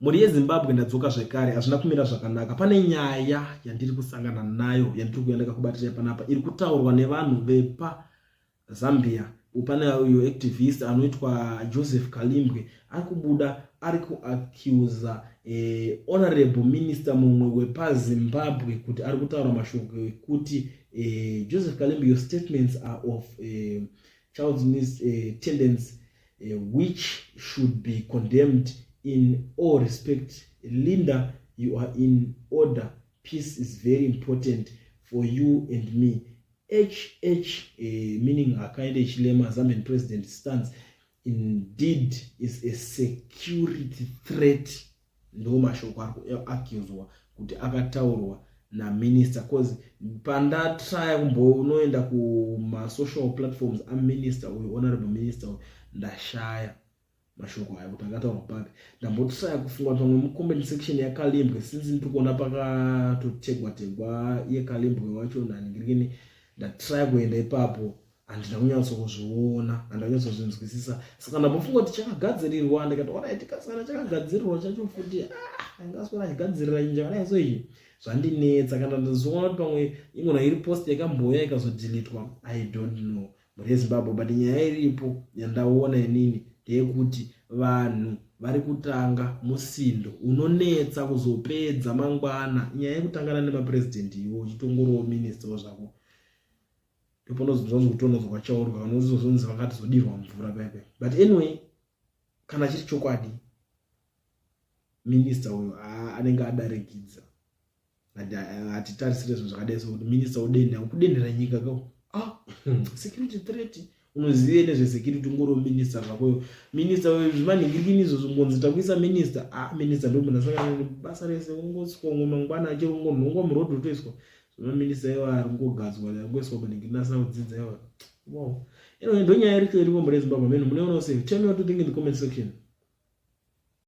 Mhuri yeZimbabwe, ndadzoka zvekare. Hazvina kumira zvakanaka. Pane nyaya yandiri kusangana nayo yandiri kuuya ndakakubatira panapa, iri kutaurwa nevanhu vepa Zambia. Pane uyo activist anoitwa Joseph Kalimbwe, ari kubuda ari kuaccusa honorable minister mumwe wepaZimbabwe kuti ari kutaura mashoko ekuti Joseph Kalimbwe, your statements are of child's tendency which should be condemned. In all respect, Linda, you are in order. Peace is very important for you and me. HH, meaning Hakainde Hichilema, Zambian president, stands indeed is a security threat. Ndo mashoko ari kuaccuswa kuti akataurwa naminister, cause pandatraya kumbonoenda kumasocial platforms aminister uyu, honorable minister uyu, ndashaya mashoko aya kuti akataurwa papi. Ndambotraya kufunga kuti pamwe mucomment section yaKalimbwe, since ndiri kuona pakatotegwa tegwa iye Kalimbwe wacho naningirikini. Ndatraya kuenda ipapo, handina kunyatsokuzviona, handina kunyatsozvinzwisisa. Saka ndambofunga kuti chakagadzirirwa. Ndikati, alright, kasana chakagadzirirwa chacho futi, ah, angaswera achigadzirira chinhu chakadai. So izvi zvandinetsa. Kana ndazoona kuti pamwe ingona iri post yakamboya ikazodeletwa, I don't know, mhuri yeZimbabwe. But nyaya iripo yandaona inini ndeyekuti vanhu vari kutanga musindo unonetsa kuzopedza mangwana. Nyaya yekutangana nemapurezidendi, iwo uchitongorowo minister zvako, ndopanozonzwa kutonhodzwa chaurwa, vanozozonzi vakatizodirwa mvura paipai. But anyway, kana chiri chokwadi, minista uyo anenge adarikidza. Hatitarisire zvinhu zvakadai sokuti minista udenda kudendera nyika ka. Ah, security threat, unozive nezvesecurity? Ungoriwo minista zvakoyo, minista zvimanhingirikini izvozvo. Ngonzi takuisa minista, ah, minista ndo munhu asangana nebasa rese. Ungoswa umwe mangwana achiri ungonhongwa murodhi, otoiswa. Zvemaminista iwo ari kungogadzwa, ari manhingirikini asina kudzidza iwa. Wow, anyway, ndo nyaya iripo iripo mhuri yeZimbabwe. Meno muneonawo sei? Tell me what you think in the comment section.